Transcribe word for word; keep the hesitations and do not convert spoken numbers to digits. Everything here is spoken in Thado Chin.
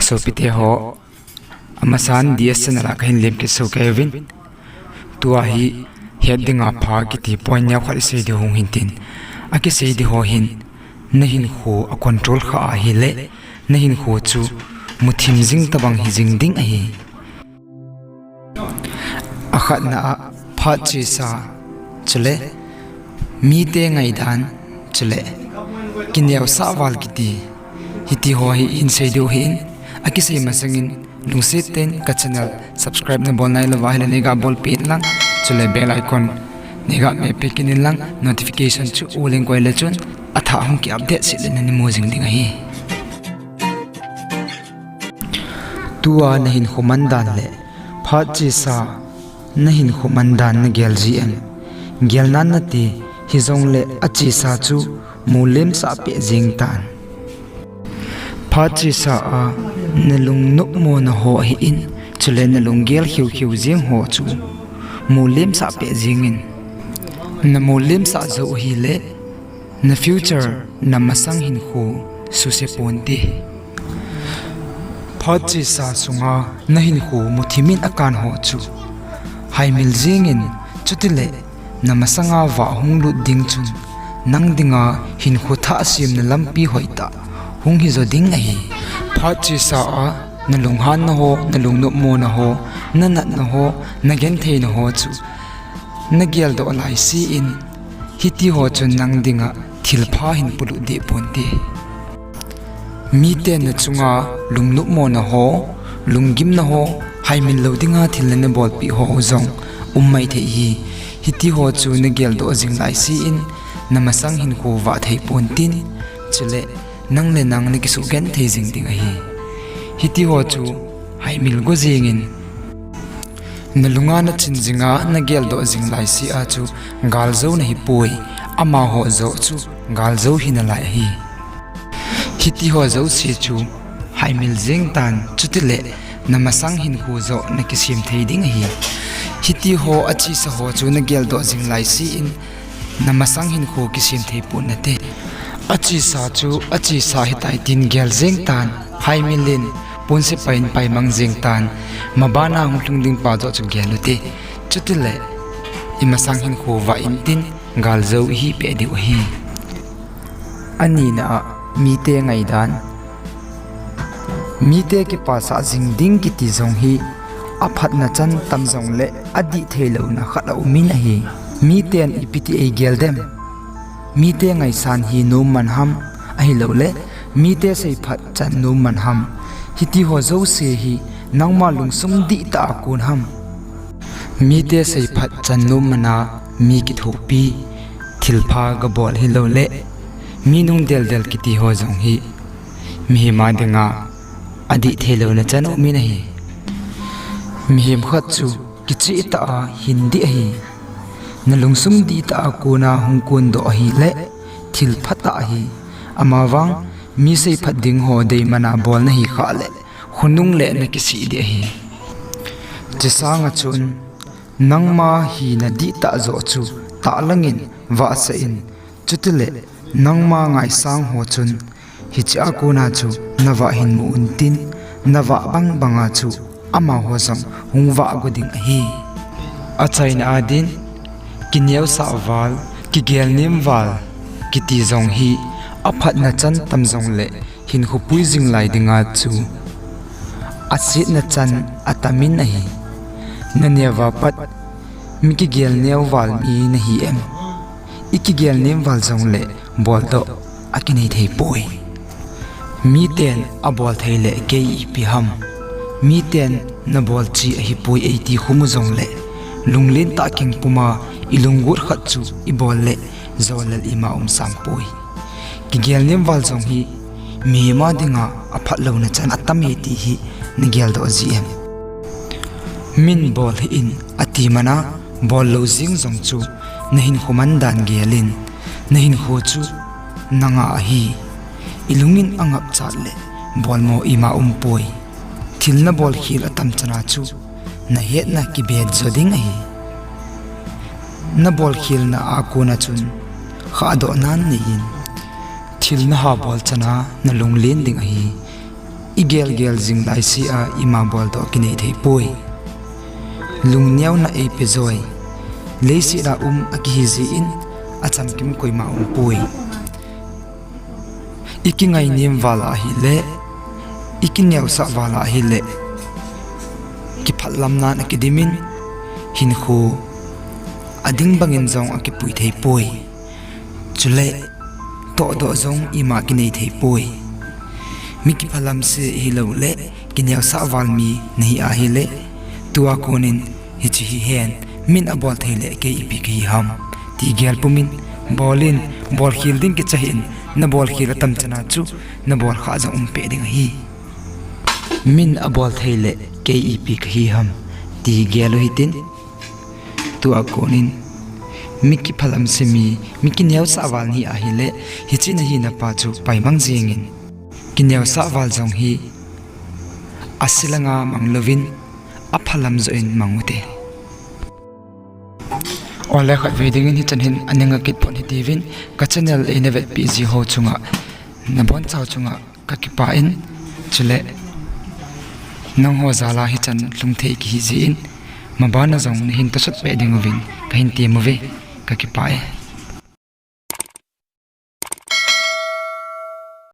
Sopite ho, amasan D S channel a kahin lemkit soh kei uvin. Tua hi het dinga pha kiti point neo khat isei diu hung hintin. Akisei diu ho hin, nahinkho a control kha ahile, nahinkho chu muthim jing tabang hijing ding ahi. Akhatna a phat chesa, chule mite ngaidan, chule kineosah val kiti, hiti ho hi hin sei diu hin, akisei masangin lungset ten ka channel subscribe nabol nailou va ahile neiga bolpeh in lang, chule bell icon neiga mehpeh kit in lang, notification chu all in koi le chun athah hung ki update seh le nani mu jing ding ahi. Tua nahinkho mandan le phat chesa nahinkho mandan nagel ji em? Gel nan nate, hijongle achesa chu mulemsah peh jeng tan. Phat chesa a nalung nopmona ho ahin, chule nalunggel khiukhiu jeng ho chu mulemsah peh jengin. Namulemsah jou ahile, na future, namasang hinkho suse ponte. Phat chesa sunga nahinkho muthimin akan ho chu haimil jengin, chutile namasanga vah hung lut ding chun nang dinga hinkho thah semna lampi hoitah hung hijo ding ahi. Phat chesa a nalunghanna ho, nalungnopmona ho, nanatna ho, nagentheina ho chu nageldoh laise in, hiti ho chun nang dinga thilpha hin polut deh ponte. Miten nachunga lungnopmona ho, lunggimna ho, haimil lou dinga thil nana bolpeh ho jong um maithei ahi. Hiti ho chu nageldoh jing laise in, namasang hinkho vah thei pontin, chule nang le nang nakisugenthei jing ding ahi. Hiti ho chu haimil go jengin, nalunga nachin jinga nageldoh jing laise a chu galjou nahipoi, amaho joh chu galjou hinalai ahi. Hiti ho jouse chu haimil jeng tan, chutile namasang hinkho joh nakisem thei ding ahi. Hiti ho achesa ho chu nageldoh jing laise in, namasang hinkho kisem thei pon nate. Achesa chu achesa ahitai tin gel jeng tan, haimil in, ponsepai in paimang jeng tan, mabana hung lhung ding pa joh chu gel ute. Chutile imasang hinkho vah intin, galjou ihi peh diu ahi. Anina a mite ngaidan. Mite kipasah jing ding kiti jong hi aphatna chan tam jongle adih theilouna khat aumin ahi. Miten ipi ti eigel dem? Mite ngaisan hi nom man ham, ahiloule mite seiphat chan nom man ham? Hiti ho jouse hi nangma lungsung dihtah a kon ham? Mite seiphat chan nom mana mi kithopi, thilpha gabol hiloule mi nung deldel kiti ho jong hi mihema dinga adih theilouna chan aumin ahi. Mihem khat chu kichehtah a hindih ahi. Nalungsung dihtah a kona hung kondoh ahile thil phatah ahi. Amavang mi seiphat ding ho deimana bol nahi khah le khonung le nakisih ding ahi. Chusanga chun nangma hina dihtah joh chu tahlangin vahsah in, chutile nangma ngaisang ho chun hichea kona chu navah hin mu untin, navah bang banga chu amaho jong hung vah go ding ahi. Achaina adin, kineosah val, kigelnem val kiti jong hi aphatna chan tam jongle hinkho pui jing lai dinga chu asetna chan atamin ahi. Naneo a pat mi kigelneo val mi nahi em? Ikigelnem val jongle boldoh akinei theipoi. Miten abol thei le kei ipi ham? Miten nabol chi ahipoi eiti khum u jongle lunglen tah keng puma ilunggot khat chu ibol le jonglel ima um sampoi. Kigelnem val jong hi mihema dinga aphatlouna chan atame ti hi nageldoh ji em? Min bol hih in ati mana bollou jeng jong chu nahinkho mandan gelin, nahinkho chu nanga ahi. Ilungin angapchat le bolmo ima umpoi. Thil nabol khel atam chana chu nahetna kibet jo ding ahi. Nabol khelna a kona chun khahdohna neiyin, thil nahabol chana nalunglen ding ahi. Igel gel jing laise a ima boldoh kinei thei poi. Lungneona eipe joi. Leiset a um akihi jeh in achamkim koima um poi. Ikingainem val ahile, ikineosah val ahile, kiphatlamnan akidim in, hinkho ading bangin jong akipui thei poi. Chule, tohdoh jong ima kinei thei poi. Mi kiphalam se hilou le, kineosah val mi nahi ahile, tua konin hiche hihen, min abol thei le kei ipi kahi ham, ti gel pumin, bolin, bolkhel ding kicha hih in, nabolkhel atam chana chu, nabolkhah jong umpeh ding ahi. Min abol thei le kei ipi kahi ham, ti gel u hitin. Tua konin, mi kiphalam se mi, mi kineosah val nahi ahile, hiche nahina pa chu paimang jengin. Kineosah val jong hi, ase langa mang louvin, aphalam joh in mang ute. Ole, khatvei dingin hichan hin aning akit pon hitiuvin, ka channel eina vetpeh ji ho chunga, nabonchau chunga kakipah in, chule nangho jal a hichan lhung thei kihi jeh in, mabana jong nahin tosot peh dinguvin kahin tem uve, kakipah e.